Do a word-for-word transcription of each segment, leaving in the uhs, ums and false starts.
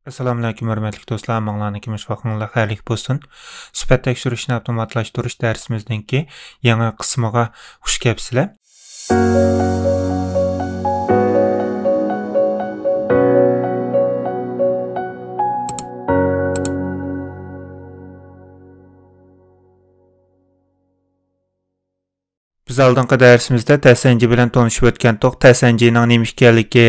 ئەسسالامۇئەلەيكۇم، ھۆرمەتلىك دوستلار، ھەممىڭلارنىڭكى مۇشۇ ۋاقتىڭلار خەيرلىك بولسۇن. سۈپەت تەكشۈرۈشنى ئاپتوماتلاشتۇرۇش دەرسىمىزنىڭكى يېڭى قىسمىغا خۇش كەپسىلەر. بىز ئالدىنقى دەرسىمىزدە تەسەنجى بىلەن تونۇشۇپ ئۆتكەنتۇق. تەسەنجىنىڭ نېمە ئىكەنلىكى،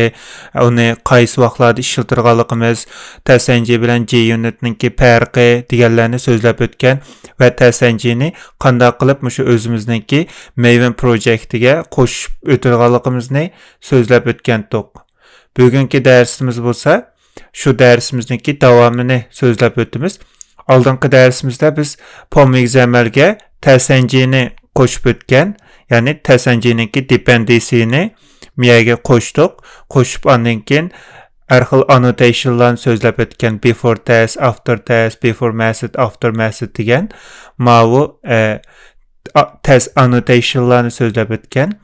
ئۇنى قايسى ۋاقىتلاردا ئىشلىتىدىغانلىقىمىز، تەسەنجى بىلەن جي يۇنىتنىڭكى پەرقى دېگەنلەرنى سۆزلەپ ئۆتكەن ۋە تەسەنجىنى قانداق قىلىپ مۇشۇ ئۆزىمىزنىڭكى مەيۋىن پروجېكتىگە قوشۇپ ئۆتىدىغانلىقىمىزنى سۆزلەپ ئۆتكەنتۇق. بۈگۈنكى دەرسىمىز بولسا شۇ دەرسىمىزنىڭكى داۋامىنى سۆزلەپ ئۆتىمىز. ئالدىنقى دەرسىمىزدە بىز پوم ئېكس ئېم ئېلگە تەسەنجىنى قوشۇپ ئۆتكەن، يەنى تەسەنجىنىڭكى دېپەندېنسىنى مىيەگە قوشتۇق. قوشۇپ ئاندىن كېيىن ھەر خىل ئاننوتېيشنلارنى سۆزلەپ ئۆتكەن. بىفور تېست، ئافتېر تېست، بىفور مېسود، ئافتېر مېسود دېگەن ماۋۇ، ئە، ئا-، تېست ئاننوتېيشنلارنى سۆزلەپ ئۆتكەن.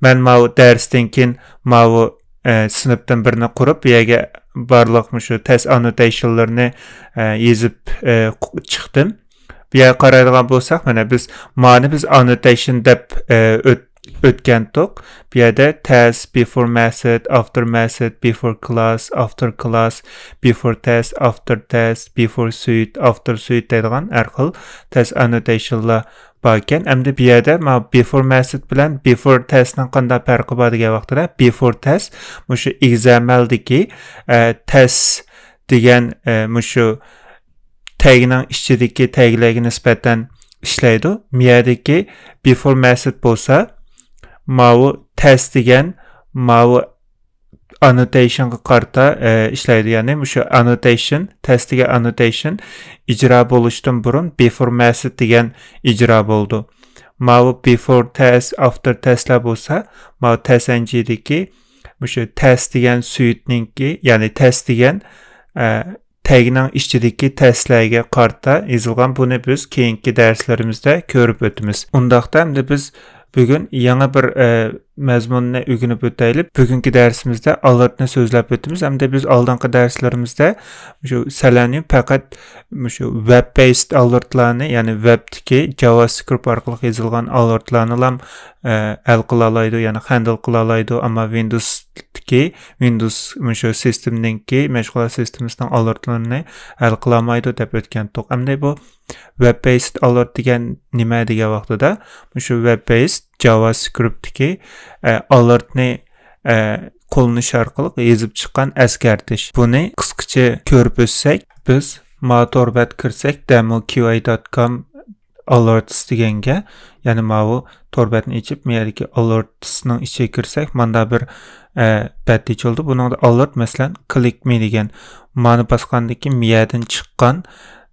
مەن ماۋۇ دەرستىن كېيىن ماۋۇ، ئە، سىنىپتىن بىرنى قۇرۇپ، بۇ يەرگە بارلىق مۇشۇ تېست ئاننوتېيشنلىرىنى، ئە، يېزىپ، ئە، قۇ-، چىقتىم. بۇ يەرگە قارايدىغان بولساق، مانا بىز مانى بىز ئاننوتېيشن دەپ، ئە، ئۆت-، ئۆتكەنتۇق. بۇ يەردە تېست، بىفور مېسود، ئافتېر مېسود، بىفور كلاس، ئافتېر كلاس، بىفور تېست، ئافتېر تېست، بىفور سۈيت، ئافتېر سۈيت دەيدىغان ھەر خىل تېست ئاننوتېيشنلار باركەن. ئەمدى بۇ يەردە مانا بىفور مېسود بىلەن بىفور تېستنىڭ قانداق پەرقى بار دېگەن ۋاقتىدا، بىفور تېست مۇشۇ ئېكس ئېم ئېلدىكى، ئە، تېست دېگەن، ئە، مۇشۇ تەگنىڭ ئىچىدىكى تەگلەرگە نىسبەتەن ئىشلەيدۇ. مۇ يەردىكى بىفور مېسود بولسا ماۋۇ تېست دېگەن ماۋۇ ئاننوتېيشنغا قارىتا، ئە، ئىشلەيدۇ. يەنى مۇشۇ ئاننوتېيشن، تېست دېگەن ئاننوتېيشن ئىجرا بولۇشتىن بۇرۇن بىفور مېسود دېگەن ئىجرا بولىدۇ. ماۋۇ بىفور تېست، ئافتېر تېستلار بولسا، ماۋۇ تېست ئېن جىدىكى مۇشۇ تېست دېگەن سۈيتنىڭكى، يەنى تېست دېگەن، ئە، تەگنىڭ ئىچىدىكى تېستلەرگە قارىتا يېزىلغان. بۇنى بىز كېيىنكى دەرسلىرىمىزدە كۆرۈپ ئۆتىمىز. ئۇنداقتا ئەمدى بىز بۈگۈن يېڭى بىر، ئە، مەزمۇننى ئۆگىنىپ ئۆتەيلى. بۈگۈنكى دەرسىمىزدە ئالېرتنى سۆزلەپ ئۆتىمىز. ئەمدى بىز ئالدىنقى دەرسلىرىمىزدە شۇ سېلېنىيۇم پەقەت مۇشۇ ۋېب بېيسد ئالېرتلارنى، يەنى ۋېبتىكى جاۋاسكرىپت ئارقىلىق يېزىلغان ئالېرتلارنىلا، ئە، ھەل قىلالايدۇ، يەنى ھەندل قىلالايدۇ. ئەمما ۋىندوستىكى، ۋىندوس مۇشۇ سىستېمىنىڭكى، مەشغۇلات سىستېمىسىنىڭ ئالېرتلىرىنى ھەل قىلالمايدۇ دەپ ئۆتكەنتۇق. ئەمدى بۇ ۋېب بېيسد ئالېرت دېگەن نېمە دېگەن ۋاقتىدا، مۇشۇ ۋېب بېيسد جاۋاسكرىپتتىكى، ئە، ئالېرتنى، ئە، قوللىنىش ئارقىلىق يېزىپ چىققان ئەسكەرتىش. بۇنى قىسقىچە كۆرۈپ ئۆتسەك، بىز ما تور بەت كىرسەك، دېمو كيۇ ئەي دوت كوم ئالېرتس دېگەنگە، يەنى ماۋۇ تور بەتنى ئېچىپ، مۇ يەردىكى ئالېرتسنىڭ ئىچىگە كىرسەك، ماندا بىر، ئە، بەت ئېچىلدى. بۇنىڭدا ئالېرت، مەسىلەن، كلىك مى دېگەن. مانى باسقاندىن كېيىن مۇ يەردىن چىققان،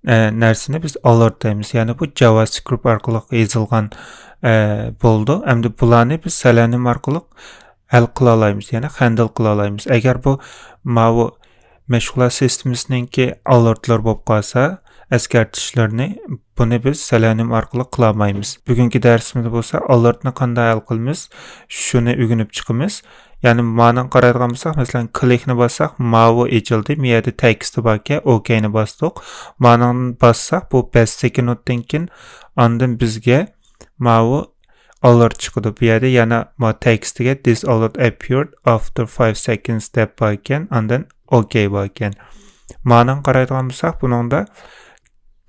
ئە، نەرسىنى بىز ئالېرت دەيمىز. يەنى بۇ جاۋاسكرىپت ئارقىلىق يېزىلغان، ئە، بولىدۇ. ئەمدى بۇلارنى بىز سېلېنىيۇم ئارقىلىق ھەل قىلالايمىز، يەنى ھەندل قىلالايمىز. ئەگەر بۇ ماۋۇ مەشغۇلات سىستېمىسىنىڭكى ئالېرتلىرى بولۇپ قالسا، ئەسكەرتىشلىرىنى، بۇنى بىز سېلېنىيۇم ئارقىلىق قىلالمايمىز. بۈگۈنكى دەرسىمىزدە بولسا ئالېرتنى قانداق ھەل قىلىمىز، شۇنى ئۆگىنىپ چىقىمىز. يەنى مانىڭغا قارايدىغان بولساق، مەسىلەن، كلىكنى باسساق، ماۋۇ ئېچىلدى، بۇ يەردە تېكىستى باركەن، ئوكەينى باستۇق. مانىڭ باسساق، بۇ بەش سېكۇنتتىن كېيىن ئاندىن بىزگە ماۋۇ ئالېرت چىقىدۇ. بۇ يەردە يەنە ما تېكىستىگە this alert appeared after five seconds دەپ باركەن، ئاندىن ئوكەي باركەن. مانىڭغا قارايدىغان بولساق، بۇنىڭدا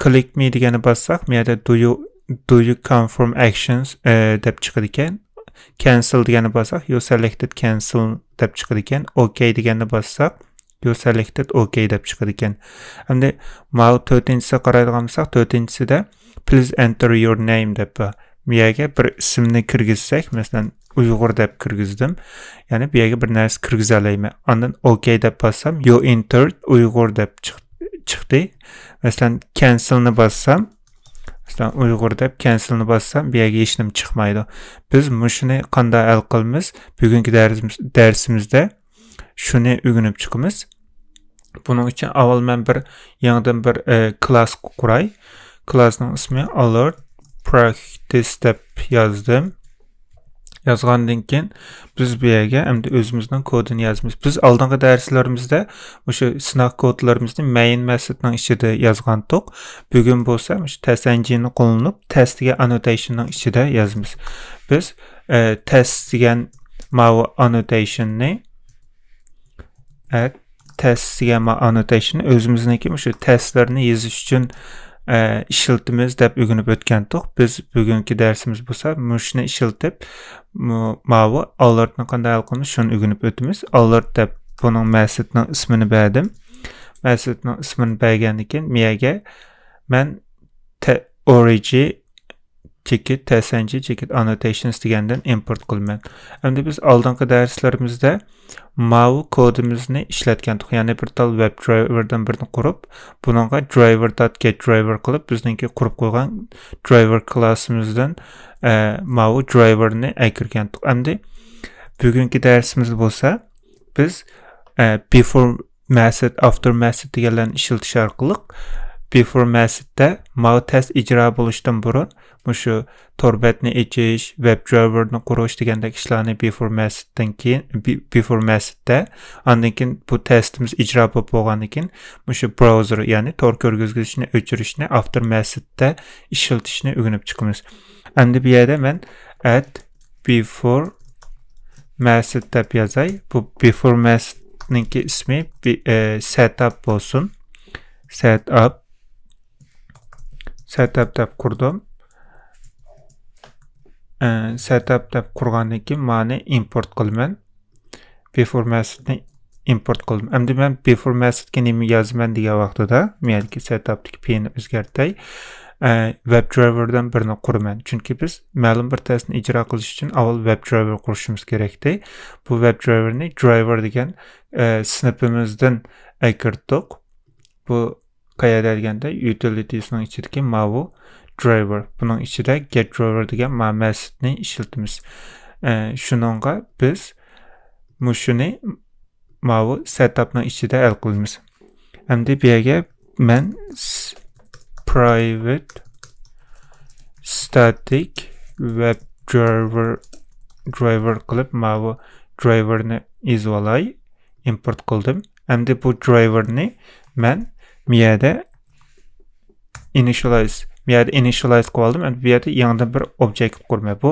click me دېگەننى باسساق، بۇ يەردە do you, do you confirm actions، ئە، دەپ چىقىدىكەن. Cancel دېگەننى باسساق، you selected cancel دەپ چىقىدىكەن. ئوكەي دېگەننى باسساق، you selected OK دەپ چىقىدىكەن. ئەمدى ماۋۇ تۆتىنچىسىگە قارايدىغان بولساق، تۆتىنچىسىدە please enter your name دەپ بار. بۇ يەرگە بىر ئىسىمنى كىرگۈزسەك، مەسىلەن، ئۇيغۇر دەپ كىرگۈزدۈم. يەنى بۇ يەرگە بىر نەرسە كىرگۈزەلەيمەن. ئاندىن OK دەپ باسسام، you entered ئۇيغۇر دەپ چىق-، چىقتى. مەسىلەن، cancel نى باسسام، مەسىلەن، ئۇيغۇر دەپ cancel نى باسسام، بۇ يەرگە ھېچنېمە چىقمايدۇ. بىز مۇشۇنى قانداق ھەل قىلىمىز؟ بۈگۈنكى دەرسىمىز-، دەرسىمىزدە شۇنى ئۆگىنىپ چىقىمىز. بۇنىڭ ئۈچۈن ئاۋۋال مەن بىر يېڭىدىن بىر، ئە، كلاس قۇراي. كلاسنىڭ ئىسمى alert practice دەپ يازدىم. يازغاندىن كېيىن، بىز بۇ يەرگە ئەمدى ئۆزىمىزنىڭ كودىنى يازىمىز. بىز ئالدىنقى دەرسلىرىمىزدە مۇشۇ سىناق كودلىرىمىزنى main مېتودنىڭ ئىچىدە يازغانتۇق. بۈگۈن بولسا مۇشۇ test engine نى قوللىنىپ، test دېگەن annotation نىڭ ئىچىدە يازىمىز. بىز، ئە، test دېگەن ماۋۇ annotation نى، ئە، test دېگەن ما-، annotation نى ئۆزىمىزنىڭكى مۇشۇ تېستلەرنى يېزىش ئۈچۈن، ئە، ئىشلىتىمىز دەپ ئۆگىنىپ ئۆتكەنتۇق. بىز بۈگۈنكى دەرسىمىز بولسا مۇشۇنى ئىشلىتىپ، مۇ-، ماۋۇ alert نى قانداق ھەل قىلىمىز، شۇنى ئۆگىنىپ ئۆتىمىز. Alert دەپ بۇنىڭ مېتودنىڭ ئىسمىنى بەردىم. مېتودنىڭ ئىسمىنى بەرگەندىن كېيىن، مۇ يەرگە مەن تە-، origin چېكىت، test engine چېكىت annotations دېگەندىن ئىمپورت قىلىمەن. ئەمدى بىز ئالدىنقى دەرسلىرىمىزدە ماۋۇ كودىمىزنى ئىشلەتكەنتۇق. يەنى بىر تال ۋېب درايۋېردىن بىرنى قۇرۇپ، بۇنىڭغا driver dot get driver قىلىپ، بىزنىڭكى قۇرۇپ قويغان driver كلاسىمىزدىن، ئە، ماۋۇ درايۋېرنى ئەكىرگەنتۇق. ئەمدى بۈگۈنكى دەرسىمىزدە بولسا، بىز، ئە، before method، after method دېگەنلەرنى ئىشلىتىش ئارقىلىق before method دە ماۋۇ تېست ئىجرا بولۇشتىن بۇرۇن مۇشۇ تور بەتنى ئېچىش، ۋېب درايۋېرنى قۇرۇش دېگەندەك ئىشلارنى before method تىن كېيىن، بى-، before method دە، ئاندىن كېيىن بۇ تېستىمىز ئىجرا بولۇپ بولغاندىن كېيىن مۇشۇ براۋزېر، يەنى تور كىرگۈزگۈچنى ئۆچۈرۈشنى after method دە ئىشلىتىشنى ئۆگىنىپ چىقىمىز. ئەمدى بۇ يەردە مەن at before method دەپ يازاي. بۇ before method نىڭكى ئىسمى بى-، ئە، setup بولسۇن. Setup. Setup دەپ قۇردۇم. ئە، setup دەپ قۇرغاندىن كېيىن مانى ئىمپورت قىلىمەن. Before method نى ئىمپورت قىلدىم. ئەمدى مەن before method كە نېمە يازىمەن دېگەن ۋاقتىدا، مەيەلكى setup تىكى پېيىنى ئۆزگەرتەي. ئە، ۋېب درايۋېردىن بىرنى قۇرىمەن. چۈنكى بىز مەلۇم بىر تېستنى ئىجرا قىلىش ئۈچۈن ئاۋۋال ۋېب درايۋېر قۇرۇشىمىز كېرەكتى. بۇ ۋېب درايۋېرنى driver دېگەن، ئە، سىنىپىمىزدىن ئەكىردۇق. بۇ قەيەردە دېگەندە، يۇتىلىتىسنىڭ ئىچىدىكى ماۋۇ درايۋېر. بۇنىڭ ئىچىدە get driver دېگەن ما مېتودنى ئىشلىتىمىز. ئە، شۇنىڭغا بىز مۇشۇنى ماۋۇ setup نىڭ ئىچىدە ھەل قىلىمىز. ئەمدى بۇ يەرگە مەن س-، private static web driver، driver قىلىپ ماۋۇ درايۋېرنى يېزىۋالاي. ئىمپورت قىلدىم. ئەمدى بۇ درايۋېرنى مەن بۇ يەردە initialize، بۇ يەردە initialize قىلىپ ئالدىم. ئەمدى بۇ يەردە يېڭىدىن بىر object قۇرىمەن. بۇ،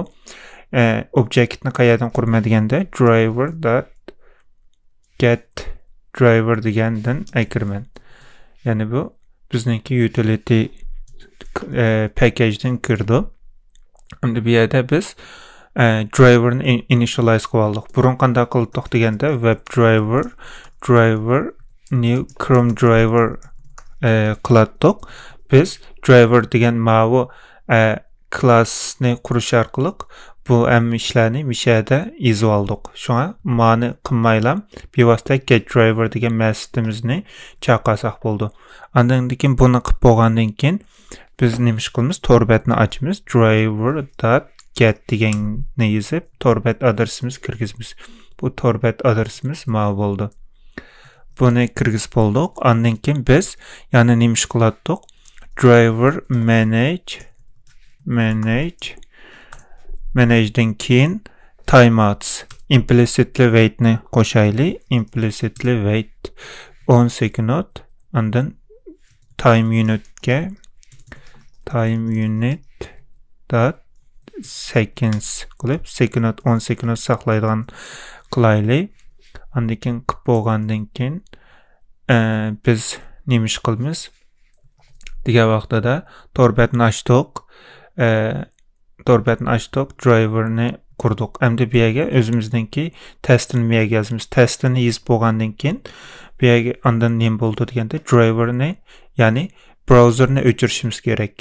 ئە، object نى قەيەردىن قۇرىمەن دېگەندە، driver dot get driver دېگەندىن ئەكىرىمەن. يەنى بۇ بىزنىڭكى يۇتىلىتى، ئە، پەكەجدىن كىرىدۇ. ئەمدى بۇ يەردە بىز، ئە، درايۋېرنى ئىن-، initialize قىلىۋالدۇق. بۇرۇن قانداق قىلاتتۇق دېگەندە، ۋېب درايۋېر، درايۋېر، new Chrome درايۋېر، ئە، قىلاتتۇق. بىز درايۋېر دېگەن ماۋۇ، ئە، كلاسنى قۇرۇش ئارقىلىق بۇ ھەممە ئىشلارنى مۇشۇ يەردە يېزىۋالدۇق. شۇڭا مانى قىلمايلا، بىۋاسىتە get driver دېگەن مېتودىمىزنى چاقىرساق بولىدۇ. ئاندىن كېيىن بۇنى قىلىپ بولغاندىن كېيىن، بىز نېمە ئىش قىلىمىز؟ تور بەتنى ئاچىمىز. Driver dot get دېگەننى يېزىپ، تور بەت ئادرېسىمىز كىرگۈزىمىز. بۇ تور بەت ئادرېسىمىز ماۋۇ بولىدۇ. بۇنى كىرگۈزۈپ بولدۇق. ئاندىن كېيىن بىز يەنە نېمە ئىش قىلاتتۇق؟ Driver manage، manage، manage دىن كېيىن timeouts، implicitly wait نى قوشايلى. Implicitly wait ئون سېكۇنت، ئاندىن time unit كە time unit dot seconds قىلىپ، سېكۇنت، ئون سېكۇنت ساقلايدىغان قىلايلى. ئاندىن كېيىن قىلىپ بولغاندىن كېيىن، ئە، بىز نېمە ئىش قىلىمىز دېگەن ۋاقتىدا، تور بەتنى ئاچتۇق. ئە، تور بەتنى ئاچتۇق، درايۋېرنى قۇردۇق. ئەمدى بۇ يەرگە ئۆزىمىزنىڭكى تېستىنى بۇ يەرگە يازىمىز. تېستىنى يېزىپ بولغاندىن كېيىن، بۇ يەرگە ئاندىن نېمە بولىدۇ دېگەندە، درايۋېرنى، يەنى براۋزېرنى ئۆچۈرۈشىمىز كېرەك.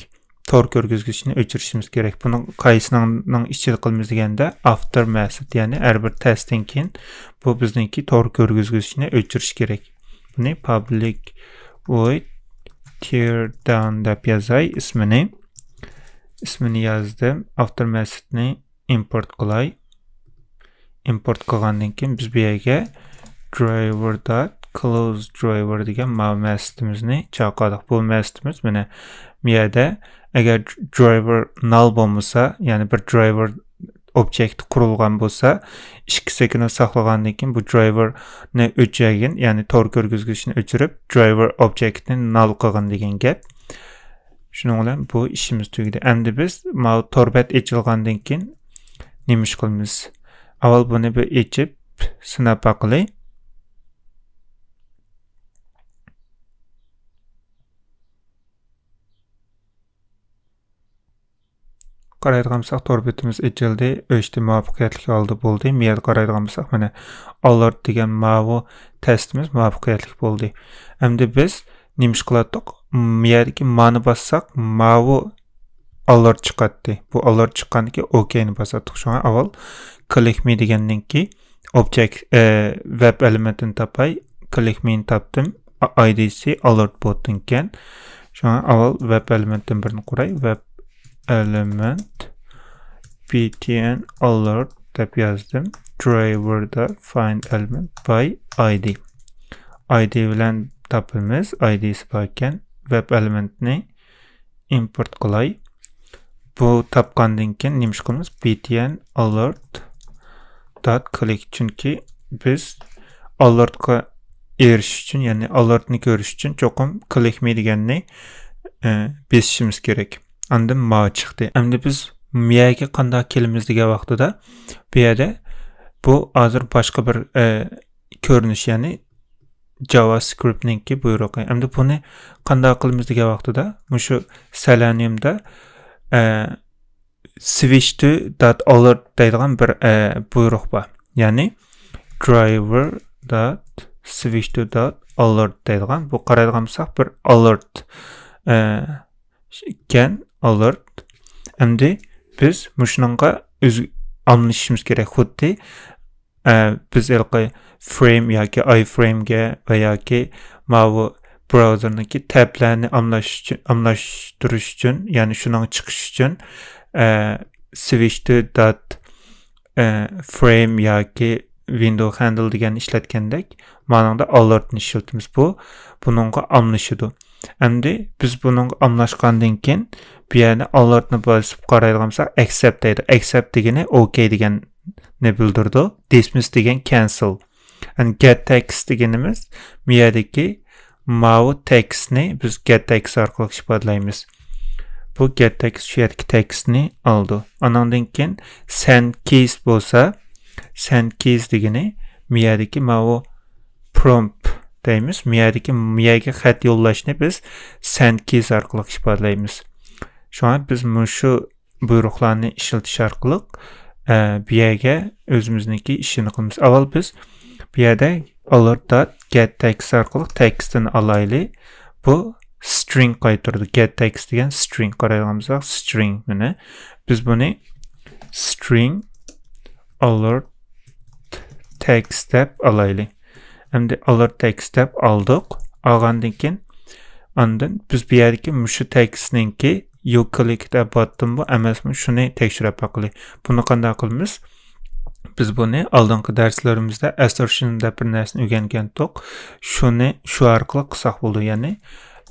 تور كىرگۈزگۈچنى ئۆچۈرۈشىمىز كېرەك. بۇنى قايسىنىڭ ئىچىدە قىلىمىز دېگەندە، after method، يەنى ھەر بىر تېستتىن كېيىن بۇ بىزنىڭكى تور كىرگۈزگۈچنى ئۆچۈرۈش كېرەك. بۇنى public void teardown دەپ يازاي ئىسمىنى. ئىسمىنى يازدىم. After method نى import قىلاي. Import قىلغاندىن كېيىن بىز بۇ يەرگە driver dot close driver دېگەن ماۋۇ مېتودىمىزنى چاقىردۇق. بۇ مېتودىمىز مانا بۇ يەردە، ئەگەر درايۋېر null بولمىسا، يەنى بىر درايۋېر ئوبيېكت قۇرۇلغان بولسا، ئىككى سېكۇنت ساقلىغاندىن كېيىن بۇ درايۋېرنى ئۆچۈرگىن، يەنى تور كىرگۈزگۈچنى ئۆچۈرۈپ، درايۋېر ئوبيېكتنى نال قىلغىن دېگەن گەپ. شۇنىڭ بىلەن بۇ ئىشىمىز تۈگىدى. ئەمدى بىز ماۋۇ تور بەت ئېچىلغاندىن كېيىن نېمە ئىش قىلىمىز؟ ئاۋۋال بۇنى بىر ئېچىپ سىناپ باقىلى. قارايدىغان بولساق، تور بېتىمىز ئېچىلدى، ئۆچتى، مۇۋەپپەقىيەتلىك ھالدا بولدى. مۇ يەردە قارايدىغان بولساق، مانا، ئالېرت دېگەن ماۋۇ تېستىمىز مۇۋەپپەقىيەتلىك بولدى. ئەمدى بىز نېمە ئىش قىلاتتۇق؟ مۇ يەردىكى مانى باسساق، ماۋۇ ئالېرت چىقاتتى. بۇ ئالېرت چىققاندىن كېيىن ئوكەينى باساتتۇق. شۇڭا ئاۋۋال كلىك مى دېگەننىڭكى ئوبيېكت، ئە، ۋېب ئېلېمېنتىنى تاپاي. كلىك مېنى تاپتىم. ئا-، ئايدىسى ئالېرت بوتتىن ئىكەن. شۇڭا ئاۋۋال ۋېب ئېلېمېنتتىن بىرنى قۇراي. ۋېب ئېلېمېنت ptn alert دەپ يازدىم. درايۋېردا find element by I D. I D بىلەن تاپىمىز. ئايدىسى بار ئىكەن. ۋېب ئېلېمېنتنى ئىمپورت قىلاي. بۇ تاپقاندىن كېيىن نېمە ئىش قىلىمىز؟ ptn alert dot click. چۈنكى بىز ئالېرتقا ئېرىشىش ئۈچۈن، يەنى ئالېرتنى كۆرۈش ئۈچۈن چوقۇم كلىك مى دېگەننى، ئە، بېسىشىمىز كېرەك. ئاندىن ماۋۇ چىقتى. ئەمدى بىز مۇ يەرگە قانداق كېلىمىز دېگەن ۋاقتىدا، بۇ يەردە بۇ ھازىر باشقا بىر، ئە، كۆرۈنۈش، يەنى جاۋاسكرىپتنىڭكى بۇيرۇقى. ئەمدى بۇنى قانداق قىلىمىز دېگەن ۋاقتىدا، مۇشۇ سېلېنىيۇمدا، ئە، switch to dot alert دەيدىغان بىر، ئە، بۇيرۇق بار. يەنى درايۋېر dot switch to dot alert دەيدىغان. بۇ قارايدىغان بولساق، بىر ئالېرت، ئە، ئىكەن، ئالېرت. ئەمدى بىز مۇشۇنىڭغا ئۆز-، ئالمىشىشىمىز كېرەك. خۇددى ئە، بىز ھېلىقى فرېيم ياكى ئاي فرېيمگە ۋە ياكى ماۋۇ براۋزېرنىڭكى تەبلەرنى ئالماش-، ئالماشتۇرۇش ئۈچۈن، يەنى شۇنىڭ چىقىشى ئۈچۈن، ئە، switch to dot، ئە، frame ياكى window handle دېگەننى ئىشلەتكەندەك، مانىڭدا ئالېرتنى ئىشلىتىمىز. بۇ بۇنىڭغا ئالمىشىدۇ. ئەمدى بىز بۇنىڭغا ئالماشقاندىن كېيىن، بۇ يەرنى ئالېرتنى باسىپ قارايدىغان بولساق، ئەكسەپت دەيدۇ. ئەكسەپت دېگىنى ئوكەي دېگەننى بىلدۈرىدۇ. دىسمىس دېگەن كەنسىل. ئەنە گەت تېكىست دېگىنىمىز، بۇ يەردىكى ماۋۇ تېكىستنى بىز گەت تېكىست ئارقىلىق ئىپادىلەيمىز. بۇ گەت تېكىست شۇ يەردىكى تېكىستنى ئالىدۇ. ئانىڭدىن كېيىن سېند كىز بولسا، سېند كىز دېگىنى بۇ يەردىكى ماۋۇ پرومپت دەيمىز. بۇ يەردىكى، بۇ يەرگە خەت يوللاشنى بىز سېند كىز ئارقىلىق ئىپادىلەيمىز. شۇڭا بىز مۇشۇ بۇيرۇقلارنى ئىشلىتىش ئارقىلىق، ئە، بۇ يەرگە ئۆزىمىزنىڭكى ئىشىنى قىلىمىز. ئاۋۋال بىز بۇ يەردە ئالېرت دات گەت تېكىست ئارقىلىق تېكىستنى ئالايلى. بۇ سترىڭ قايتۇرىدۇ. گەت تېكىست دېگەن سترىڭ، قارايدىغان بولساق، سترىڭ. مانا بىز بۇنى سترىڭ ئالېرت تېكىست دەپ ئالايلى. ئەمدى ئالېرت تېكىست دەپ ئالدۇق. ئالغاندىن كېيىن، ئاندىن بىز بۇ يەردىكى مۇشۇ تېكىستنىڭكى يۇ كلىكت ئەباۋتمۇ ئەمەسمۇ، شۇنى تەكشۈرۈپ باقىلى. بۇنى قانداق قىلىمىز؟ بىز بۇنى ئالدىنقى دەرسلىرىمىزدە ئەسسېرشن دەپ بىر نەرسىنى ئۆگەنگەنتۇق. شۇنى شۇ ئارقىلىق قىلساق بولىدۇ. يەنى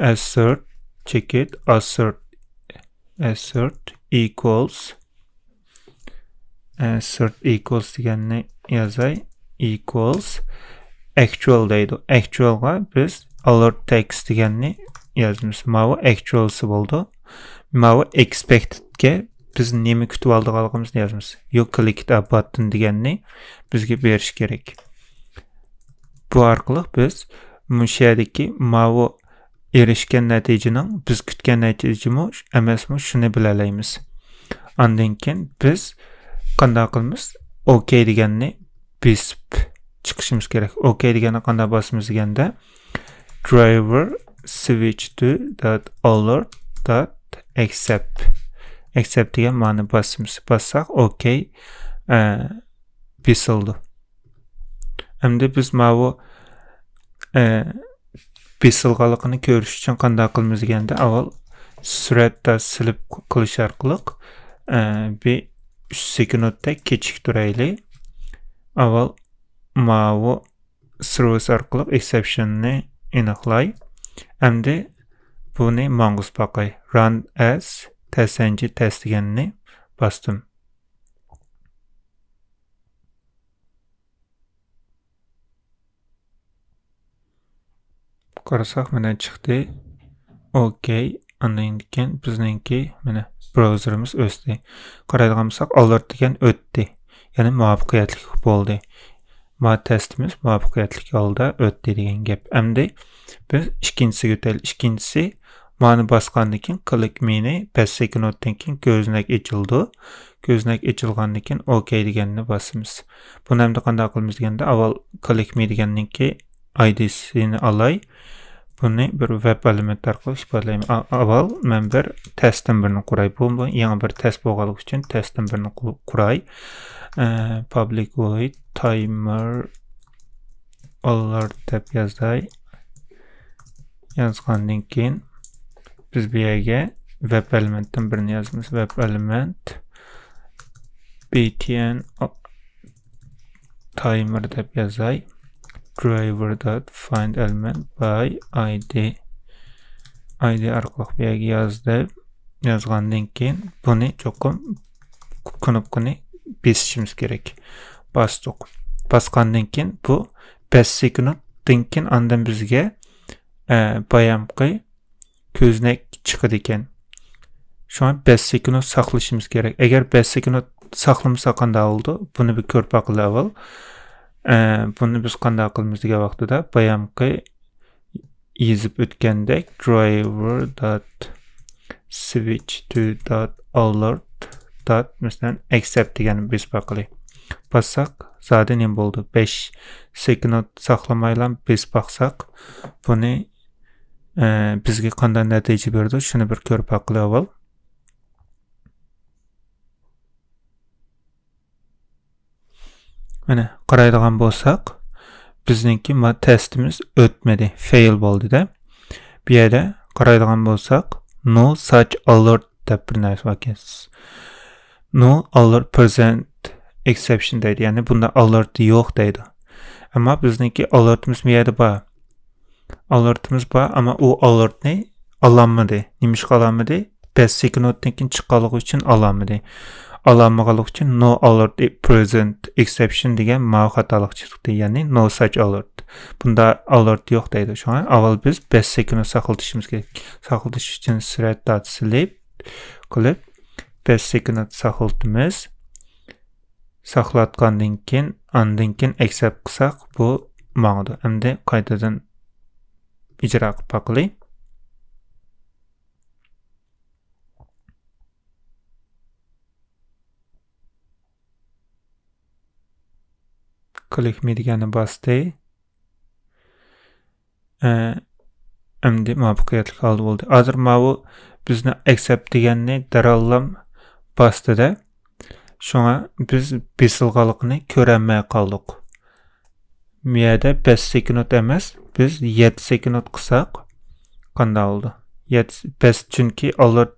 ئەسسېرت چېكىت ئەسسېرت، ئەسسېرت ئىكۋالس، ئەسسېرت ئىكۋالس دېگەننى يازاي. ئىكۋالس ئەكچۇئال دەيدۇ. ئەكچۇئالغا بىز ئالېرت تېكىست دېگەننى يازىمىز. ماۋۇ ئەكچۇئالسى بولىدۇ. ماۋۇ ئېكسپېكتېدكە بىز نېمە كۈتۈۋالىدىغانلىقىمىزنى يازىمىز. يۇ كلىكت ئەباۋتتىن دېگەننى بىزگە بېرىش كېرەك. بۇ ئارقىلىق بىز مۇشۇ يەردىكى ماۋۇ ئېرىشكەن نەتىجىنىڭ بىز كۈتكەن نەتىجىمۇ ئەمەسمۇ، شۇنى بىلەلەيمىز. ئاندىن كېيىن بىز قانداق قىلىمىز؟ ئوكەي دېگەننى بېسىپ چىقىشىمىز كېرەك. ئوكەي دېگەننى قانداق باسىمىز دېگەندە، درايۋېر سۋىچ تو دات ئالېرت دات ئەكسەپت. ئەكسەپت دېگەن مانى باسىمىز. باسساق ئوكەي، ئە، بېسىلىدۇ. ئەمدى بىز ماۋۇ، ئە، بېسىلغانلىقىنى كۆرۈش ئۈچۈن قانداق قىلىمىز دېگەندە، ئاۋۋال سۈرەتتە سېلېكت قىلىش ئارقىلىق، ئە، بىر ئۈچ سېكۇنتتەك كېچىكتۈرەيلى. ئاۋۋال ماۋۇ سېرۋىس ئارقىلىق ئېكسەپشننى ئېنىقلاي. ئەمدى بۇنى ماڭغۇزۇپ باقاي. ران ئەز تېست ئېن جى تېست دېگەننى باستىم. قارىساق، مانا چىقتى. ئوكەي. ئاندىن كېيىن بىزنىڭكى، مانا، براۋزېرىمىز ئۆچتى. قارايدىغان بولساق، ئالېرت دېگەن ئۆتتى. يەنى مۇۋەپپەقىيەتلىك بولدى. ما تېستىمىز مۇۋەپپەقىيەتلىك ھالدا ئۆتتى دېگەن گەپ. ئەمدى بىز ئىككىنچىسىگە ئۆتەيلى. ئىككىنچىسى، مانى باسقاندىن كېيىن، كلىك مىنى بەش سېكۇنتتىن كېيىن كۆزنەك ئېچىلىدۇ. كۆزنەك ئېچىلغاندىن كېيىن ئوكەي دېگەننى باسىمىز. بۇنى ئەمدى قانداق قىلىمىز دېگەندە، ئاۋۋال كلىك مى دېگەننىڭكى ئايدىسىنى ئالاي. بۇنى بىر ۋەب ئەلىمېنت ئارقىلىق ئىپادىلەيمەن. ئا-، ئاۋۋال مەن بىر تېستتىن بىرنى قۇراي. بۇ، بۇ يېڭى بىر تېست بولغانلىقى ئۈچۈن تېستتىن بىرنى قۇ-، قۇراي. ئە، public void timer alert دەپ يازاي. يازغاندىن كېيىن بىز بۇ يەرگە ۋەب ئەلىمېنتتىن بىرنى يازىمىز. ۋەب ئەلىمېنت btn timer دەپ يازاي. Driver dot find element by id. id ئارقىلىق بۇ يەرگە يازدى. يازغاندىن كېيىن بۇنى چوقۇم كنوپكىنى بېسىشىمىز كېرەك. باستۇق. باسقاندىن كېيىن بۇ بەش سېكۇنتتىن كېيىن ئاندىن بىزگە، ئە، بايامقى كۆزنەك چىقىدىكەن. شۇڭا بەش سېكۇنت ساقلىشىمىز كېرەك. ئەگەر بەش سېكۇنت ساقلىمىساق قانداق بولىدۇ؟ بۇنى بىر كۆرۈپ باقىلى ئاۋۋال. ئە، بۇنى بىز قانداق قىلىمىز دېگەن ۋاقتىدا بايامقى يېزىپ ئۆتكەندەك، driver dot switch to dot alert dot، مەسىلەن، accept دېگەننى بېسىپ باقىلى. باسساق، زادى نېمە بولدى؟ بەش سېكۇنت ساقلىمايلا بېسىپ باقساق، بۇنى، ئە، بىزگە قانداق نەتىجە بېرىدۇ؟ شۇنى بىر كۆرۈپ باقىلى ئاۋۋال. مانا، قارايدىغان بولساق، بىزنىڭكى ما-، تېستىمىز ئۆتمىدى، فېيل بولدى-دە. بۇ يەردە قارايدىغان بولساق، no such alert دەپ بىر نەرسە باركەن. No alert present exception دەيدۇ، يەنى بۇنداق ئالېرت يوق دەيدۇ. ئەمما بىزنىڭكى ئالېرتىمىز بۇ يەردە بار. ئالېرتىمىز بار، ئەمما ئۇ ئالېرتنى ئالالمىدى. نېمىشقا ئالالمىدى؟ بەش سېكۇنتتىن كېيىن چىققانلىقى ئۈچۈن ئالالمىدى. ئالالمىغانلىقى ئۈچۈن no alert present exception دېگەن ماۋۇ خاتالىق چىقتى، يەنى no such alert. بۇندا ئالېرت يوق دەيدۇ. شۇڭا ئاۋۋال بىز بەش سېكۇنت ساقلىتىشىمىز كېرەك. ساقلىتىش ئۈچۈن thread dot sleep قىلىپ، بەش سېكۇنت ساقلىتىمىز. ساقلاتقاندىن كېيىن، ئاندىن كېيىن accept قىلساق، بۇ ماڭىدۇ. ئەمدى قايتىدىن ئىجرا قىلىپ باقىلى. كلىك مى دېگەننى باستى. ئە، ئەمدى مۇۋەپپەقىيەتلىك ھالدا بولدى. ھازىر ماۋۇ بىزنى accept دېگەننى دەرھاللام باستى-دە. شۇڭا بىز بېسىلغانلىقىنى كۆرەلمەي قالدۇق. بۇ يەردە بەش سېكۇنت ئەمەس، بىز يەتتە سېكۇنت قىلساق قانداق بولىدۇ؟ يەتتە، بەش، چۈنكى ئالېرت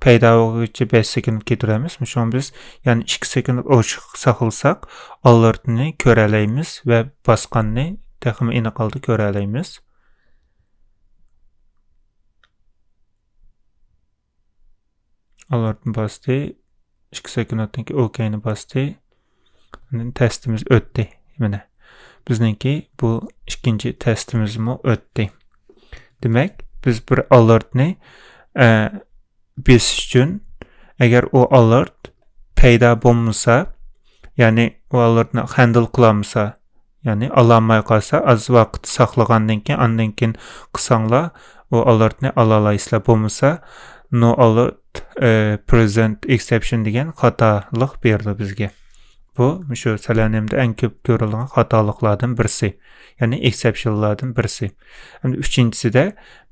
پەيدا بولغۇچە بەش سېكۇنت كېتىدۇ ئەمەسمۇ؟ شۇڭا بىز يەنە ئىككى سېكۇنت ئوشۇق ساقلىساق، ئالېرتنى كۆرەلەيمىز ۋە باسقاننى تېخىمۇ ئېنىق ھالدا كۆرەلەيمىز. ئالېرتنى باستى. ئىككى سېكۇنتتىن كېيىن ئوكەينى باستى. ئاندىن تېستىمىز ئۆتتى. مانا، بىزنىڭكى بۇ ئىككىنچى تېستىمىزمۇ ئۆتتى. دېمەك، بىز بىر ئالېرتنى، ئە، بېسىش ئۈچۈن، ئەگەر ئۇ ئالېرت پەيدا بولمىسا، يەنى ئۇ ئالېرتنى ھەندىل قىلالمىسا، يەنى ئالالماي قالسا، ئاز ۋاقىت ساقلىغاندىن كېيىن، ئاندىن كېيىن قىلساڭلار، ئۇ ئالېرتنى ئالالايسىلەر. بولمىسا، no alert، ئە، present exception دېگەن خاتالىق بېرىدۇ بىزگە. بۇ مۇشۇ سېلېنىيۇمدا ئەڭ كۆپ كۆرۈلىدىغان خاتالىقلاردىن بىرسى، يەنى ئېكسېپشنلاردىن بىرسى. ئەمدى ئۈچىنچىسىدە،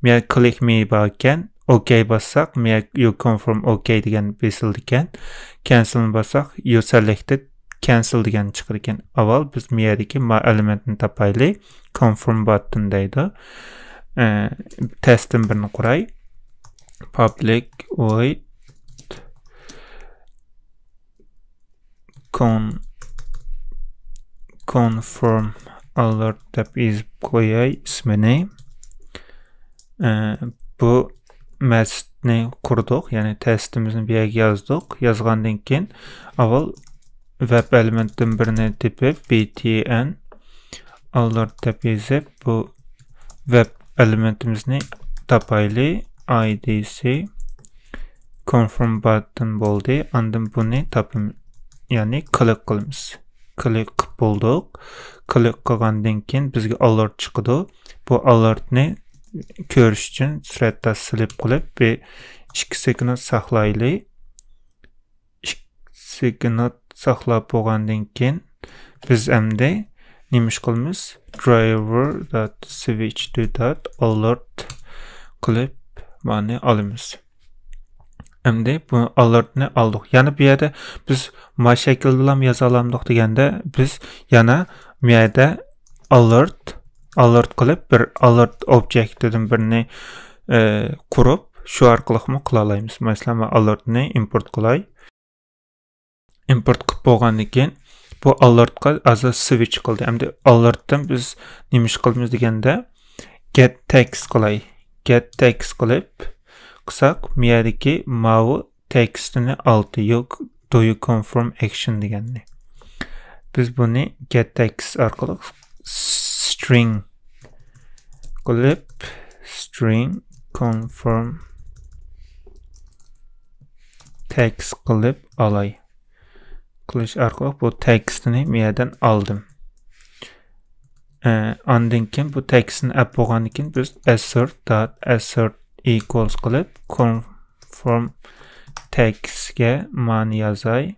مەيەر كلىك مى بار ئىكەن، ئوكەي باسساق، مەيەر يو كونفىرم ئوكەي دېگەن بېسىلىدىكەن. كەنسىلنى باسساق، يو سېلېكتېد كەنسىل دېگەن چىقىدىكەن. ئاۋۋال بىز مەيەردىكى ما ئېلېمېنتنى تاپايلى. كونفىرم باتتىن دەيدۇ. ئە، تېستتىن بىرنى قۇراي. Public void con-، confirm alert دەپ يېزىپ قوياي ئىسمىنى. ئە، بۇ مېتودنى قۇردۇق، يەنى تېستىمىزنى بۇ يەرگە يازدۇق. يازغاندىن كېيىن ئاۋۋال ۋەب ئېلېمېنتتىن بىرنى تېپىپ، btn alert دەپ يېزىپ، بۇ ۋەب ئېلېمېنتىمىزنى تاپايلى. ئايدىسى confirm button بولدى. ئاندىن بۇنى تاپىم، يەنى كلىك قىلىمىز. كلىك قىلىپ بولدۇق. كلىك قىلغاندىن كېيىن بىزگە ئالېرت چىقىدۇ. بۇ ئالېرتنى كۆرۈش ئۈچۈن سۈرەتتە سېلېكت قىلىپ، بىر ئىككى سېكۇنت ساقلايلى. ئىككى سېكۇنت ساقلاپ بولغاندىن كېيىن، بىز ئەمدى نېمە ئىش قىلىمىز؟ Driver dot switch to dot alert قىلىپ، مانى ئالىمىز. ئەمدى بۇ ئالېرتنى ئالدۇق. يەنە بۇ يەردە بىز ما شەكىلدىلا يازالامدۇق دېگەندە، بىز يەنە بۇ يەردە ئالېرت، ئالېرت قىلىپ، بىر ئالېرت ئوبيېكتىدىن بىرنى، ئە، قۇرۇپ، شۇ ئارقىلىقمۇ قىلالايمىز. مەسىلەن، مەن ئالېرتنى ئىمپورت قىلاي. ئىمپورت قىلىپ بولغاندىن كېيىن، بۇ ئالېرتقا ھازىر سۋىچ قىلدى. ئەمدى ئالېرتتىن بىز نېمە ئىش قىلىمىز دېگەندە، get text قىلاي. Get text قىلىپ قىلساق، مۇ يەردىكى ماۋۇ تېكىستنى ئالدى، يوق، do you confirm action دېگەننى. بىز بۇنى get text ئارقىلىق string قىلىپ، string confirm text قىلىپ ئالاي. قىلىش ئارقىلىق بۇ تېكىستنى مۇ يەردىن ئالدىم. ئە، ئاندىن كېيىن بۇ تېكىستنى ئەپ بولغاندىن كېيىن بىز assert dot assert equals قىلىپ confirm textكە مانى يازاي.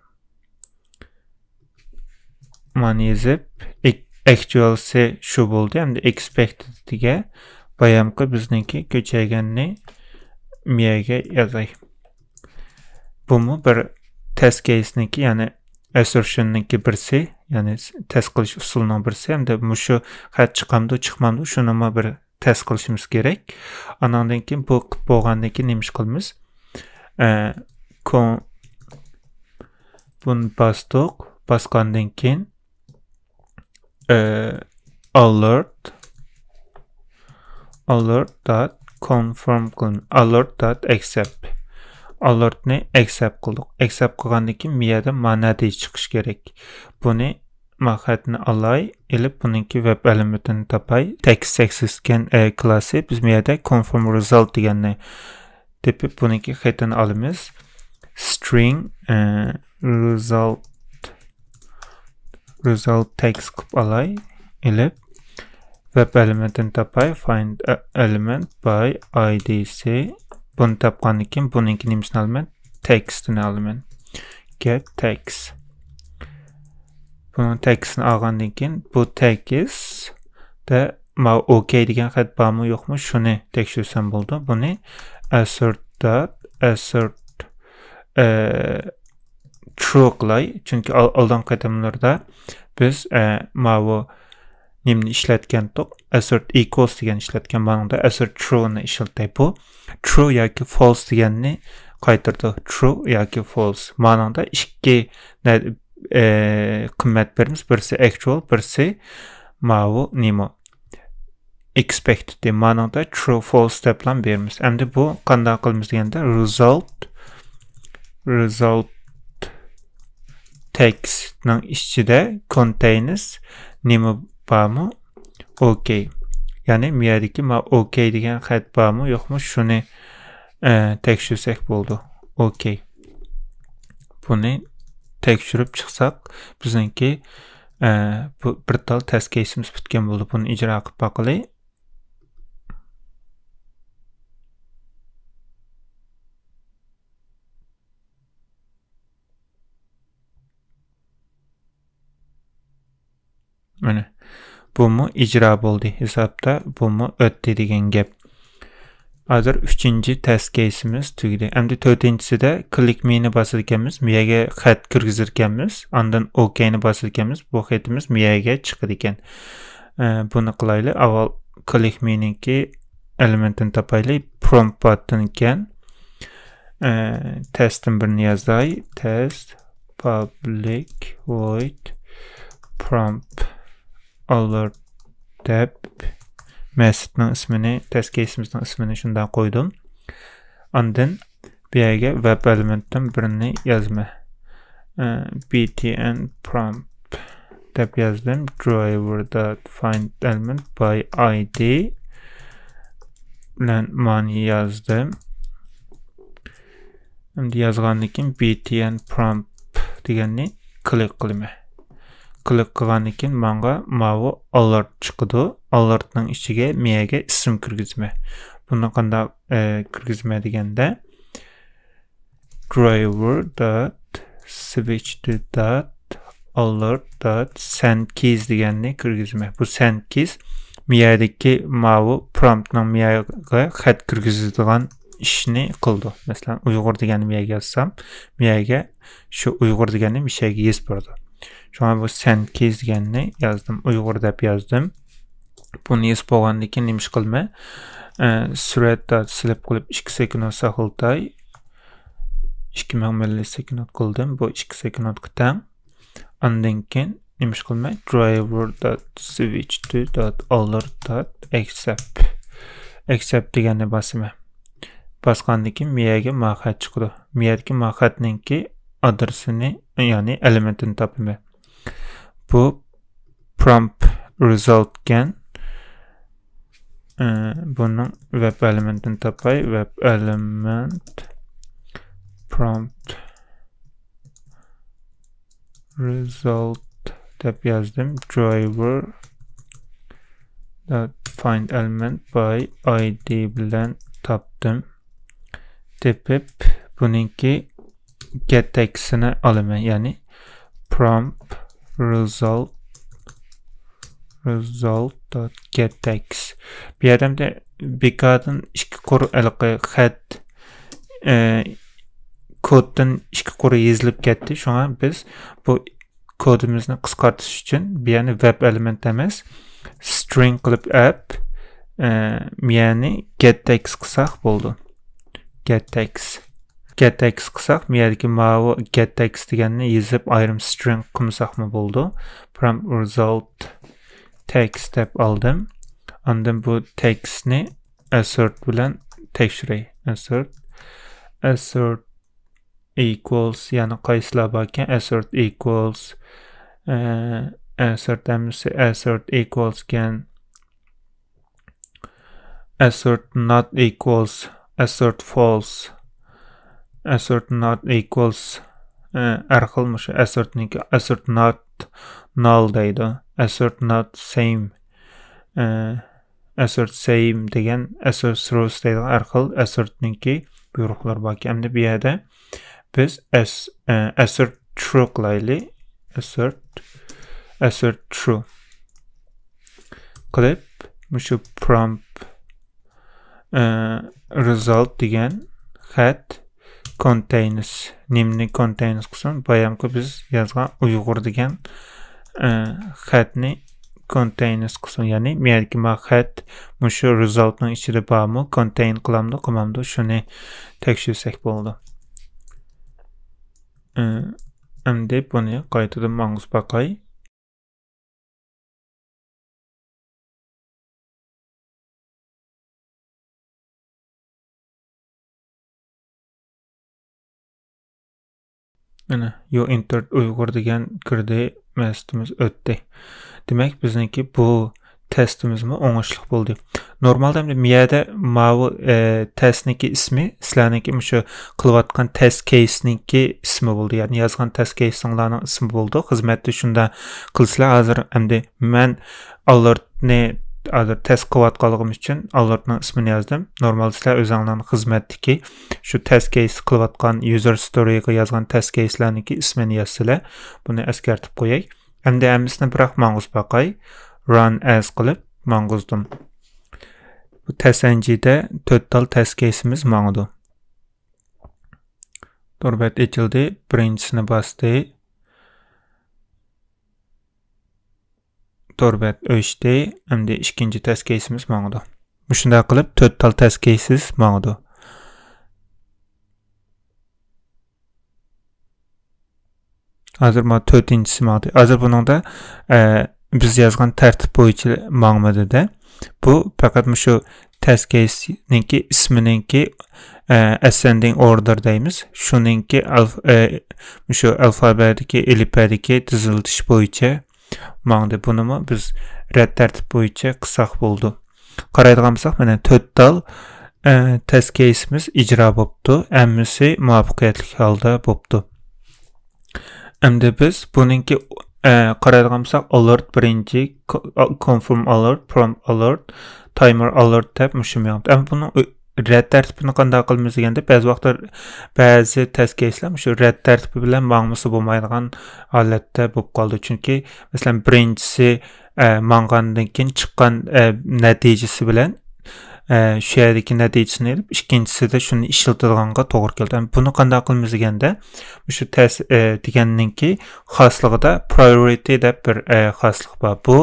مانى يېزىپ، ئەك-، ئەكچۇئەلسى شۇ بولدى، ئەمدى ئېكسپېكتېدىگە بايامقى بىزنىڭكى كۆچۈرگەننى مۇ يەرگە يازاي. بۇمۇ بىر تېست كېيسنىڭكى، يەنى ئەسسېرشننىڭكى بىرسى، يەنى تېست قىلىش ئۇسۇلىنىڭ بىرسى، ھەمدە مۇشۇ خەت چىقامدۇ، چىقمامدۇ، شۇنىمۇ بىر تېست قىلىشىمىز كېرەك. ئانىڭدىن كېيىن بۇ قىلىپ بولغاندىن كېيىن نېمە ئىش قىلىمىز؟ ئە، كون-، بۇنى باستۇق. باسقاندىن كېيىن، ئە، alert، alert dot confirm قىلىمىز. Alert dot accept. Alertنى accept قىلدۇق. Accept قىلغاندىن كېيىن، مۇ يەردە مانا نەتىجە چىقىشى كېرەك. بۇنى ما خەتنى ئالاي، ئېلىپ بۇنىڭكى ۋېب ئېلېمېنتىنى تاپاي. تېكىست ئېكسىسكەن، ئە، كلاسى. بىز بۇ يەردە confirm result دېگەننى تېپىپ، بۇنىڭكى خېتىنى ئالىمىز. String، ئە، result، result text قىلىپ ئالاي، ئېلىپ ۋېب ئېلېمېنتىنى تاپاي. Find element by I D سى. بۇنى تاپقاندىن كېيىن بۇنىڭكى نېمىسىنى ئالىمەن؟ تېكىستىنى ئالىمەن. Get text. بۇنىڭ تېكىستىنى ئالغاندىن كېيىن، بۇ تېكىستتە ماۋۇ OK دېگەن خەت بارمۇ، يوقمۇ، شۇنى تەكشۈرسەم بولىدۇ. بۇنى assert dot assert، ئە، true قىلاي. چۈنكى ئال-، ئالدىنقى قېتىملىرىدا بىز، ئە، ماۋۇ نېمىنى ئىشلەتكەنتۇق؟ Assert equals دېگەننى ئىشلەتكەن. مانىڭدا assert trueنى ئىشلىتەي. بۇ true ياكى false دېگەننى قايتۇرىدۇ. True ياكى false. مانىڭدا ئىككى نە-، ئە، قىممەت بېرىمىز. بىرسى ئەكچۇئال، بىرسى ماۋۇ نېمە؟ ئېكسپېكتېد. مانىڭدا true، false دەپلا بېرىمىز. ئەمدى بۇ قانداق قىلىمىز دېگەندە، result، result تېكىستنىڭ ئىچىدە contains نېمە بارمۇ؟ OK. يەنى مۇ يەردىكى ما OK دېگەن خەت بارمۇ، يوقمۇ، شۇنى، ئە، تەكشۈرسەك بولىدۇ. OK. بۇنى تەكشۈرۈپ چىقساق، بىزنىڭكى، ئە، بۇ بىر تال تېست كېيسىمىز پۈتكەن بولدى. بۇنى ئىجرا قىلىپ باقىلى. مانا، بۇمۇ ئىجرا بولدى ھېسابتا، بۇمۇ ئۆتتى دېگەن گەپ. ھازىر ئۈچىنچى تېست كېيسىمىز تۈگىدى. ئەمدى تۆتىنچىسىدە click meنى باسىدىكەنمىز، مۇ يەرگە خەت كىرگۈزىدىكەنمىز، ئاندىن OKنى باسىدىكەنمىز، بۇ خېتىمىز مۇ يەرگە چىقىدىكەن. ئە، بۇنى قىلايلى. ئاۋۋال click meنىڭكى ئېلېمېنتىنى تاپايلى. Prompt button ئىكەن. ئە، تېستتىن بىرنى يازاي. Test public void prompt alert دەپ مېتودنىڭ ئىسمىنى، تېست كېيسىمىزنىڭ ئىسمىنى شۇنداق قويدۇم. ئاندىن بۇ يەرگە ۋېب ئېلېمېنتتىن بىرنى يازىمەن. ئە، btn prompt دەپ يازدىم. Driver dot find element by I D. بىلەن مانى يازدىم. ئەمدى يازغاندىن كېيىن بتn prompt دېگەننى كلىك قىلىمەن. كلىك قىلغاندىن كېيىن ماڭا ماۋۇ alert چىقىدۇ. Alertنىڭ ئىچىگە مىيەگە ئىسىم كىرگۈزىمەن. بۇنى قانداق، ئە، كىرگۈزىمەن دېگەندە، driver dot switch to dot alert dot send keys دېگەننى كىرگۈزىمەن. بۇ send keys مىيەدىكى ماۋۇ promptنىڭ مىيەگە خەت كىرگۈزىدىغان ئىشنى قىلىدۇ. مەسىلەن، ئۇيغۇر دېگەننى مىيەگە يازسام، مىيەگە شۇ ئۇيغۇر دېگەننى مىشەگە يېزىپ بېرىدۇ. شۇڭا بۇ send keys دېگەننى يازدىم. ئۇيغۇر دەپ يازدىم. بۇنى يېزىپ بولغاندىن كېيىن نېمە ئىش قىلىمەن؟ ئە، thread dot sleep قىلىپ ئىككى سېكۇنت ساقلىتاي. ئىككى مىڭ مىللىسېكۇنت قىلدىم. بۇ ئىككى سېكۇنتقا تەڭ. ئاندىن كېيىن نېمە ئىش قىلىمەن؟ Driver dot switch to dot alert dot accept. Accept دېگەننى باسىمەن. باسقاندىن كېيىن مىيەگە ما خەت چىقىدۇ. مىيەدىكى ما خەتنىڭكى ئادرېسىنى، يەنى ئېلېمېنتىنى تاپىمەن. بۇ prompt result كەن. ئە، بۇنىڭ ۋەب ئېلېمېنتىنى تاپاي. ۋەب ئېلېمېنت prompt result دەپ يازدىم. Driver dot find element by I D بىلەن تاپتىم. تېپىپ، بۇنىڭكى getTextنى ئالىمەن، يەنى prompt result result dot getText. بۇ يەردە ئەمدى بىكاردىن ئىككى قۇر ھېلىقى خەت، ئە، كودتىن ئىككى قۇر يېزىلىپ كەتتى. شۇڭا بىز بۇ كودىمىزنى قىسقارتىش ئۈچۈن بۇ يەرنى ۋەب ئېلېمېنت ئەمەس، string قىلىپ ئەپ، ئە، بۇ يەرنى getText قىلساق بولىدۇ. getText. getText قىلساق، بۇ يەردىكى ماۋۇ getText دېگەننى يېزىپ، ئايرىم string قىلمىساقمۇ بولىدۇ. Prompt result text دەپ ئالدىم. ئاندىن بۇ textنى assert بىلەن تەكشۈرەي. assert، assert equals، يەنى قايسىلار باركەن؟ assert equals، ئە، assert ھەممىسى assert equals كەن. assert not equals، assert false، assert not equals، ئە، ھەر خىل مۇشۇ assertنىڭكى assert not null دەيدۇ. assert not same، ئە، assert same دېگەن، assert truth دەيدىغان ھەر خىل assertنىڭكى بۇيرۇقلىرى باركەن. ئەمدى بۇ يەردە بىز as-، ئە، assert true قىلايلى. assert، assert true قىلىپ، مۇشۇ prompt، ئە، result دېگەن خەت contains، نېمىنى contains قىلسۇن؟ بايامقى بىز يازغان ئۇيغۇر دېگەن، ئە، خەتنى contains قىلسۇن. يەنى مەيەركى ما خەت مۇشۇ resultنىڭ ئىچىدە بارمۇ، contain قىلامدۇ، قىلمامدۇ، شۇنى تەكشۈرسەك بولىدۇ. ئە، ئەمدى بۇنى قايتىدىن ماڭغۇزۇپ باقاي. مانا، you entered Uyghur دېگەن كىردى، مەقسىتىمىز ئۆتتى. دېمەك، بىزنىڭكى بۇ تەستىمىزمۇ ئوڭۇشلۇق بولدى. نورمالدا ئەمدى مىيەدە ماۋۇ، ئە، تەستنىڭكى ئىسمى، سىلەرنىڭكى مۇشۇ قىلىۋاتقان تەست كېيسنىڭكى ئىسمى بولدى. يەنى يازغان تەست كېيسىڭلارنىڭ ئىسمى بولىدۇ. خىزمەتتە شۇنداق قىلىسىلەر. ھازىر ئەمدى مەن ئالېرتنى ھازىر تەست قىلىۋاتقانلىقىم ئۈچۈن ئالېرتنىڭ ئىسمىنى يازدىم. نورمالدا سىلەر ئۆزۈڭلارنىڭ خىزمەتتىكى شۇ تەست كېيس قىلىۋاتقان يۇزەر ستورىغا يازغان تەست كېيسلەرنىڭكى ئىسمىنى يازسىلەر. بۇنى ئەسكەرتىپ قوياي. ئەمدى ھەممىسىنى بىراق ماڭغۇزۇپ باقاي. run as قىلىپ ماڭغۇزدۇم. بۇ تەست ئېن جىدە تۆت تال تەست كېيسىمىز ماڭىدۇ. تور بەت ئېچىلدى، بىرىنچىسىنى باستى. تور بەت ئۆچتى، ئەمدى ئىككىنچى تەست كېيسىمىز ماڭىدۇ. مۇشۇنداق قىلىپ تۆت تال تەست كېيسىز ماڭىدۇ. ھازىر مانا تۆتىنچىسى ماڭدى. ھازىر بۇنىڭدا، ئە، بىز يازغان تەرتىپ بويىچە ماڭمىدى-دە. بۇ پەقەت مۇشۇ تەست كېيسنىڭكى ئىسمىنىڭكى، ئە، ئەسسەندىڭ ئوردېر دەيمىز. شۇنىڭكى ئەلف-، ئە، مۇشۇ ئەلفابەدىكى، ئېلىپبەدىكى تىزىلىتىش بويىچە ماڭدى. بۇنىمۇ بىز رەت تەرتىپ بويىچە قىلساق بولىدۇ. قارايدىغان بولساق، مانا تۆت تال، ئە، تەست كېيسىمىز ئىجرا بوپتۇ. ھەممىسى مۇۋەپپەقىيەتلىك ھالدا بوپتۇ. ئەمدى بىز بۇنىڭكى، ئە، قارايدىغان بولساق، ئالېرت بىرىنچى، كو-، ئا، كونفىرم ئالېرت، پرومپت ئالېرت، تايمېر ئالېرت دەپ مۇشۇ مېڭىپتۇ. ئەمما بۇنىڭ ئۆ-، رەت تەرتىپىنى قانداق قىلىمىز دېگەندە، بەزى ۋاقىتتا بەزى تەست كېيسلەر مۇشۇ رەت تەرتىپى بىلەن ماڭمىسا بولمايدىغان ھالەتتە بولۇپ قالىدۇ. چۈنكى، مەسىلەن، بىرىنچىسى، ئە، ماڭغاندىن كېيىن چىققان، ئە، نەتىجىسى بىلەن، ئە، شۇ يەردىكى نەتىجىسىنى ئېلىپ، ئىككىنچىسىدە شۇنى ئىشلىتىدىغانغا توغرا كېلىدۇ. ئەمما بۇنى قانداق قىلىمىز دېگەندە، مۇشۇ تەس-، ئە، دېگەننىڭكى خاسلىقىدا پرايورىتى دەپ بىر، ئە، خاسلىق بار. بۇ،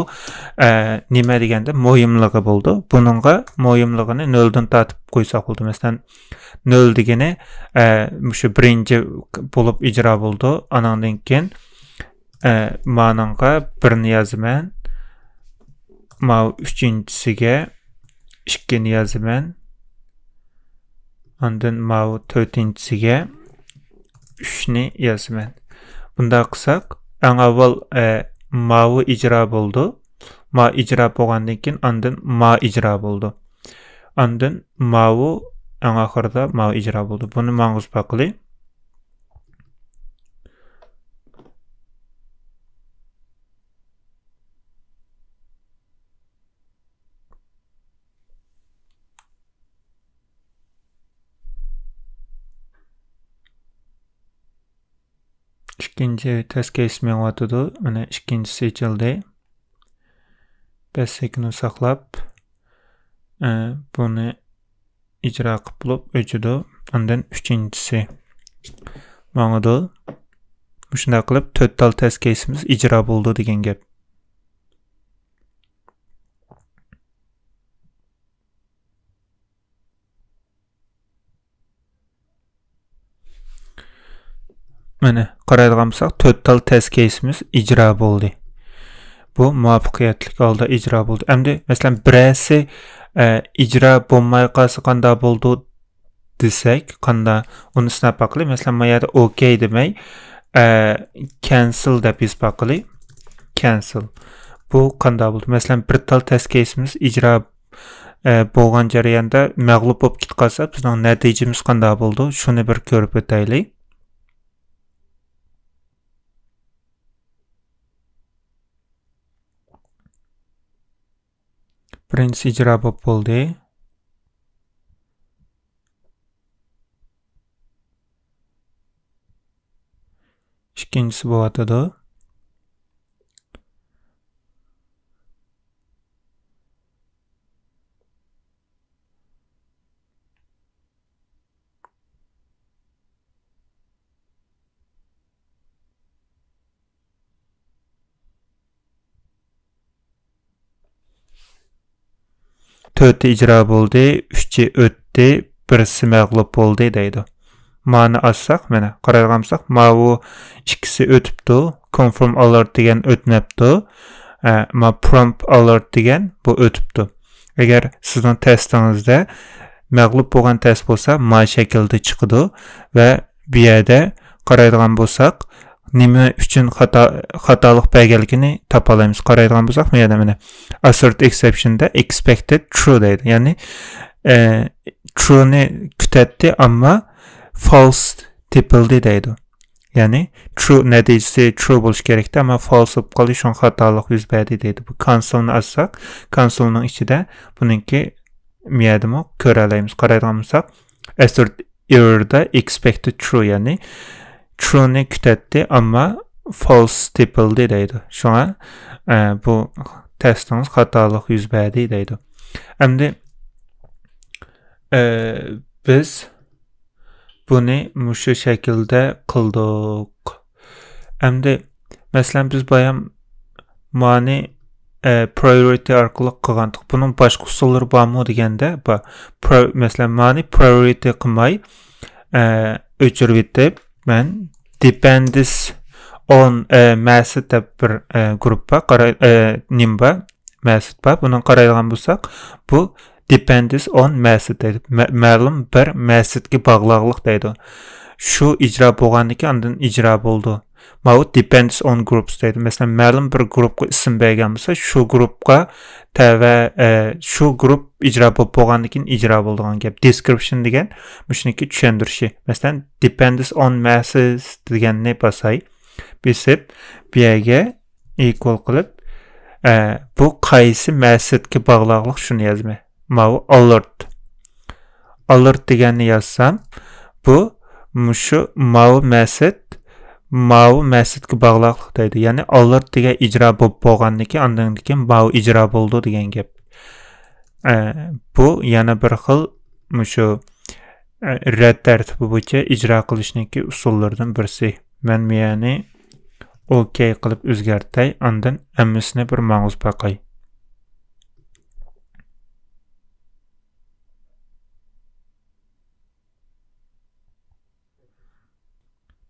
ئە، نېمە دېگەندە، مۇھىملىقى بولىدۇ. بۇنىڭغا مۇھىملىقىنى نۆلدىن تارتىپ قويساق بولىدۇ. مەسىلەن، نۆل دېگىنى، ئە، مۇشۇ بىرىنچى بولۇپ ئىجرا بولىدۇ. ئانىڭدىن كېيىن، ئە، مانىڭغا بىرنى يازىمەن. ماۋۇ ئۈچىنچىسىگە ئىككىنى يازىمەن. ئاندىن ماۋۇ تۆتىنچىسىگە ئۈچنى يازىمەن. بۇنداق قىلساق، ئەڭ ئاۋۋال، ئە، ماۋۇ ئىجرا بولىدۇ. ما ئىجرا بولغاندىن كېيىن ئاندىن ما ئىجرا بولىدۇ. ئاندىن ماۋۇ ئەڭ ئاخىرىدا ماۋۇ ئىجرا بولىدۇ. بۇنى ماڭغۇزۇپ باقىلى. ئىككىنچى تەست كېيس مېڭىۋاتىدۇ. مانا ئىككىنچىسى ئېچىلدى. بەس سېكۇنت ساقلاپ، ئە، بۇنى ئىجرا قىلىپ بولۇپ ئۆچىدۇ. ئاندىن ئۈچىنچىسى ماڭىدۇ. مۇشۇنداق قىلىپ تۆت تال تەست كېيسىمىز ئىجرا بولىدۇ دېگەن گەپ. مانا، قارايدىغان بولساق، تۆت تال تەست كېيسىمىز ئىجرا بولدى. بۇ مۇۋەپپەقىيەتلىك ھالدا ئىجرا بولدى. ئەمدى، مەسىلەن، بىرەرسى، ئە، ئىجرا بولماي قالسا قانداق بولىدۇ دېسەك، قانداق، ئۇنى سىناپ باقىلى. مەسىلەن، ما يەردە ئوكەي دېمەي، ئە، كەنسىل دەپ يېزىپ باقىلى. كەنسىل. بۇ قانداق بولدى؟ مەسىلەن، بىر تال تەست كېيسىمىز ئىجرا ئە، بولغان جەرياندا مەغلۇپ بولۇپ كېتىپ قالسا، بىزنىڭ نەتىجىمىز قانداق بولىدۇ؟ شۇنى بىر كۆرۈپ ئۆتەيلى. بىرىنچىسى ئىجرا بولۇپ بولدى. ئىككىنچىسى بولۇۋاتىدۇ. تۆتى ئىجرا بولدى، ئۈچى ئۆتتى، بىرسى مەغلۇپ بولدى دەيدۇ. مانى ئاچساق، مانا، قارايدىغان بولساق، ماۋۇ ئىككىسى ئۆتۈپتۇ، كونفىرم ئالېرت دېگەن ئۆتمەپتۇ، ئە، ما پرومپت ئالېرت دېگەن بۇ ئۆتۈپتۇ. ئەگەر سىزنىڭ تېستىڭىزدە مەغلۇپ بولغان تېست بولسا، ما شەكىلدە چىقىدۇ ۋە بۇ يەردە قارايدىغان بولساق، نېمە ئۈچۈن خاتا، خاتالىق بەرگەنلىكىنى تاپالايمىز. قارايدىغان بولساق، بۇ يەردە مانا assert exception دە expected true دەيدۇ. يەنى، ئە، true نى كۈتەتتى، ئەمما false تېپىلدى دەيدۇ. يەنى true نەتىجىسى true بولۇشى كېرەكتى، ئەمما false بولۇپ قالدى، شۇڭا خاتالىق يۈز بەردى دەيدۇ. بۇ كونسولنى ئاچساق، كونسولنىڭ ئىچىدە بۇنىڭكى مۇ يەردىمۇ كۆرەلەيمىز. قارايدىغان بولساق، assert error دا expected true، يەنى true نى كۈتەتتى، ئەمما false تېپىلدى دەيدۇ. شۇڭا، ئە، بۇ تېستىڭىز خاتالىق يۈز بەردى دەيدۇ. ئەمدى، ئە، بىز بۇنى مۇشۇ شەكىلدە قىلدۇق. ئەمدى، مەسىلەن، بىز بايام مانى، ئە، پرايورىتى ئارقىلىق قىلغانتۇق. بۇنىڭ باشقا ئۇسۇللىرى بارمۇ دېگەندە، بار. پرا-، مەسىلەن، مانى پرايورىتى قىلماي، ئە، ئۆچۈرۈۋېتىپ، مەن depends on، ئە، method دەپ بىر، ئە، گۇرۇپپا، قارا-، ئە، نېمە بار؟ مەسىت بار. بۇنىڭغا قارايدىغان بولساق، بۇ depends on method دەيدۇ. مە-، مەلۇم بىر مەسىتكە باغلاغلىق دەيدۇ. شۇ ئىجرا بولغاندىكىن ئاندىن ئىجرا بولىدۇ. ماۋۇ depends on groups دەيدۇ. مەسىلەن، مەلۇم بىر گۇرۇپقا ئىسىم بەرگەن بولسا، شۇ گۇرۇپقا تەۋە، ئە، شۇ گۇرۇپ ئىجرا بولۇپ بولغاندىن كېيىن ئىجرا بولىدىغان گەپ. Description دېگەن مۇشۇنىڭكى چۈشەندۈرۈشى. مەسىلەن، depends on method دېگەننى باساي. بېسىپ، بۇ يەرگە equal قىلىپ، ئە، بۇ قايسى methodقا باغلاقلىق شۇنى يازىمەن. ماۋۇ alert. Alert دېگەننى يازسام، بۇ مۇشۇ ماۋۇ method ماۋۇ methodقا باغلاقلىق دەيدۇ. يەنى alert دېگەن ئىجرا بولۇپ بولغاندىن كېيىن، ئاندىن كېيىن ماۋۇ ئىجرا بولىدۇ دېگەن گەپ. ئە، بۇ يەنە بىر خىل مۇشۇ، ئە، رەت تەرتىپى بويىچە ئىجرا قىلىشنىڭكى ئۇسۇللىرىدىن بىرسى. مەن مۇيەنى ئوكەي قىلىپ ئۆزگەرتەي، ئاندىن ھەممىسىنى بىر ماڭغۇزۇپ باقاي.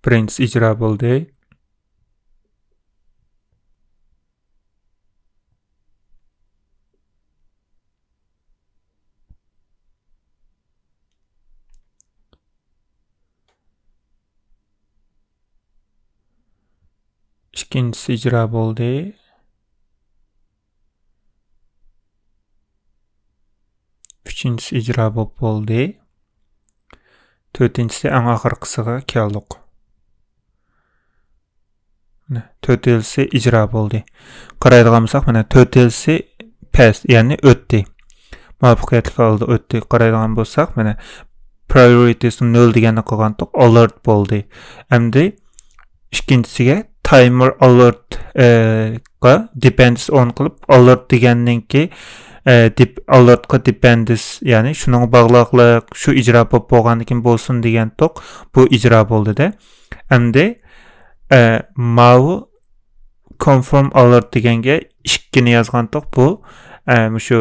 بىرىنچىسى ئىجرا بولدى. ئىككىنچىسى ئىجرا بولدى. ئۈچىنچىسى ئىجرا بولۇپ بولدى. تۆتىنچىسى ئەڭ ئاخىرقىسىغا كەلدۇق. مانا، تۆتىنچىسى ئىجرا بولدى. قارايدىغان بولساق، مانا، تۆتىنچىسى پەس، يەنى ئۆتتى. مۇۋەپپەقىيەتلىك ھالدا ئۆتتى. قارايدىغان بولساق، مانا، priorities نۆل دېگەننى قىلغانتۇق، alert بولدى. ئەمدى ئىككىنچىسىگە timer alert، ئە، قا depends on قىلىپ، alert دېگەننىڭكى، ئە، dep-، alertقا depends، يەنى شۇنىڭغا باغلىقلىق، شۇ ئىجرا بولۇپ بولغاندىن كېيىن بولسۇن دېگەنتۇق، بۇ ئىجرا بولدى-دە. ئەمدى، ئە، ماۋۇ confirm alert دېگەنگە ئىككىنى يازغانتۇق، بۇ، ئە، مۇشۇ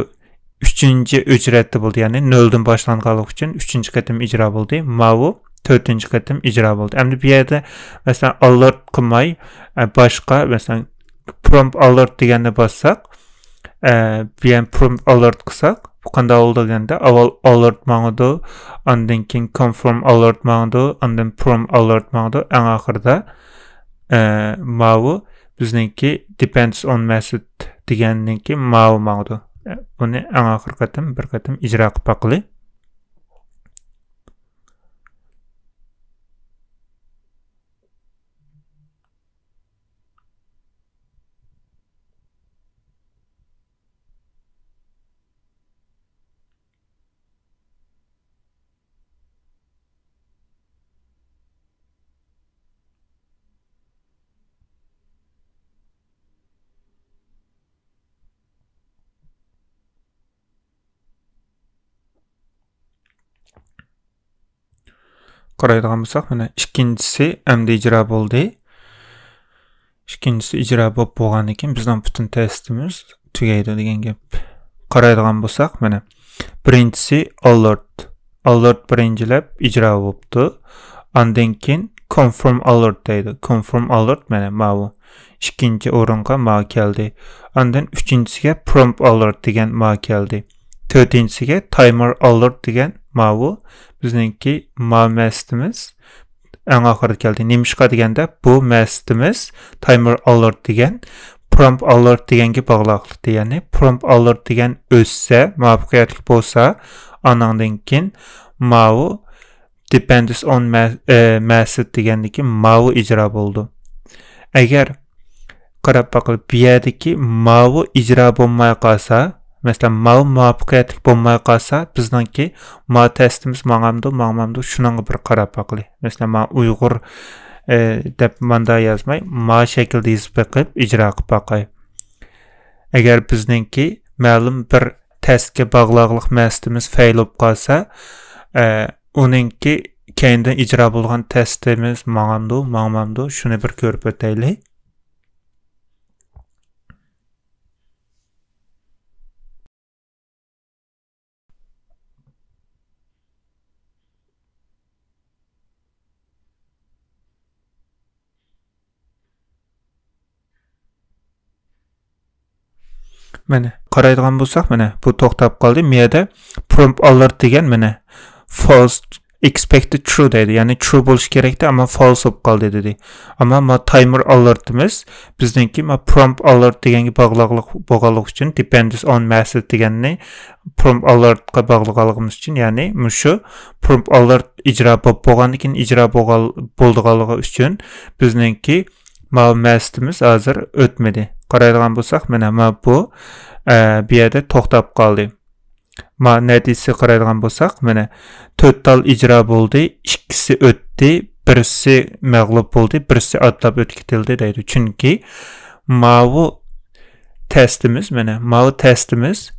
ئۈچىنچى ئۆچرەتتە بولدى، يەنى نۆلدىن باشلانغانلىقى ئۈچۈن ئۈچىنچى قېتىم ئىجرا بولدى. ماۋۇ تۆتىنچى قېتىم ئىجرا بولدى. ئەمدى بۇ يەردە، مەسىلەن، alert قىلماي، ئە، باشقا، مەسىلەن، prompt alert دېگەننى باسساق، ئە، بۇ يەنى prompt alert قىلساق، بۇ قانداق بولىدۇ دېگەندە، ئاۋۋال alert ماڭىدۇ، ئاندىن كېيىن confirm alert ماڭىدۇ، ئاندىن prompt alert ماڭىدۇ، ئەڭ ئاخىرىدا، ئە، ماۋۇ بىزنىڭكى depends on method دېگەننىڭكى ماۋۇ ماڭىدۇ. ئە، بۇنى ئەڭ ئاخىرقى قېتىم بىر قېتىم ئىجرا قىلىپ باقىلى. قارايدىغان بولساق، مانا، ئىككىنچىسى ئەمدى ئىجرا بولدى. ئىككىنچىسى ئىجرا بولۇپ بولغاندىن كېيىن بىزنىڭ پۈتۈن تېستىمىز تۈگەيدۇ دېگەن گەپ. قارايدىغان بولساق، مانا، بىرىنچىسى alert. Alert بىرىنچىلەپ ئىجرا بوپتۇ. ئاندىن كېيىن confirm alert دەيدۇ. Confirm alert مانا ماۋۇ. ئىككىنچى ئورۇنغا ماۋۇ كەلدى. ئاندىن ئۈچىنچىسىگە prompt alert دېگەن ماۋۇ كەلدى. تۆتىنچىسىگە timer alert دېگەن ماۋۇ بىزنىڭكى ماۋۇ مەسىتىمىز ئەڭ ئاخىرىدا كەلدى. نېمىشقا دېگەندە، بۇ مەسىتىمىز timer alert دېگەن prompt alert دېگەنگە باغلاقلىقتا. يەنى prompt alert دېگەن ئۆتسە، مۇۋەپپەقىيەتلىك بولسا، ئانىڭدىن كېيىن ماۋۇ depends on me-، ئە، method دېگەندىكى ماۋۇ ئىجرا بولىدۇ. ئەگەر قاراپ باقىلى، بۇ يەردىكى ماۋۇ ئىجرا بولماي قالسا، مەسىلەن، ماۋۇ مۇۋەپپەقىيەتلىك بولماي قالسا، بىزنىڭكى ماۋۇ تېستىمىز ماڭامدۇ، ماڭمامدۇ، شۇنىڭغا بىر قاراپ باقىلى. مەسىلەن، مانا ئۇيغۇر، ئە، دەپ ماندا يازماي، ما شەكىلدە يېزىپ بېقىپ ئىجرا قىلىپ باقاي. ئەگەر بىزنىڭكى مەلۇم بىر تېستكە باغلاقلىق مەسىتىمىز فەيل بولۇپ قالسا، ئە، ئۇنىڭكى كەينىدىن ئىجرا بولغان تېستىمىز ماڭامدۇ، ماڭمامدۇ، شۇنى بىر كۆرۈپ ئۆتەيلى. مانا، قارايدىغان بولساق، مانا، بۇ توختاپ قالدى. مۇ يەردە prompt alert دېگەن، مانا، false، expected true دەيدۇ. يەنى true بولۇشى كېرەكتى، ئەمما false بولۇپ قالدى دېدى. ئەمما ما timer alertىمىز بىزنىڭكى ما prompt alert دېگەنگە باغلىقلىق بولغانلىقى ئۈچۈن، depends on message دېگەننى prompt alertقا باغلىغانلىقىمىز ئۈچۈن، يەنى مۇشۇ prompt alert ئىجرا بولۇپ بولغاندىن كېيىن ئىجرا بولغان، بولىدىغانلىقى ئۈچۈن بىزنىڭكى ما method ئىمىز ھازىر ئۆتمىدى. قارايدىغان بولساق، مانا ما بۇ، ئە، بۇ يەردە توختاپ قالدى. ما نەتىجىسىگە قارايدىغان بولساق، مانا تۆت تال ئىجرا بولدى، ئىككىسى ئۆتتى، بىرسى مەغلۇپ بولدى، بىرسى ئاتلاپ ئۆتۈپ كېتىلدى دەيدۇ. چۈنكى ماۋۇ تېستىمىز، مانا ماۋۇ تېستىمىز،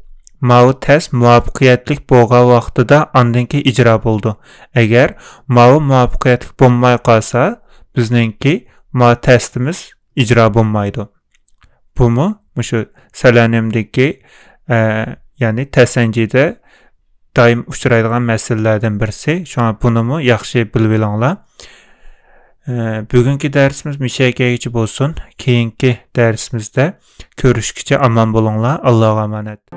ماۋۇ تېست مۇۋەپپەقىيەتلىك بولغان ۋاقتىدا ئاندىن كېيىن ئىجرا بولىدۇ. ئەگەر ماۋۇ مۇۋەپپەقىيەتلىك بولماي قالسا، بىزنىڭكى ما تېستىمىز ئىجرا بولمايدۇ. بۇمۇ مۇشۇ سېلېنىيۇمدىكى، ئە، يەنى تېست ئېن جىدا دائىم ئۇچرايدىغان مەسىلىلەردىن بىرسى. شۇڭا بۇنىمۇ ياخشى بىلىۋېلىڭلار. ئە، بۈگۈنكى دەرسىمىز مۇشۇ يەرگىچە بولسۇن. كېيىنكى دەرسىمىزدە كۆرۈشكىچە ئامان بولۇڭلار. ئاللاغا ئامانەت.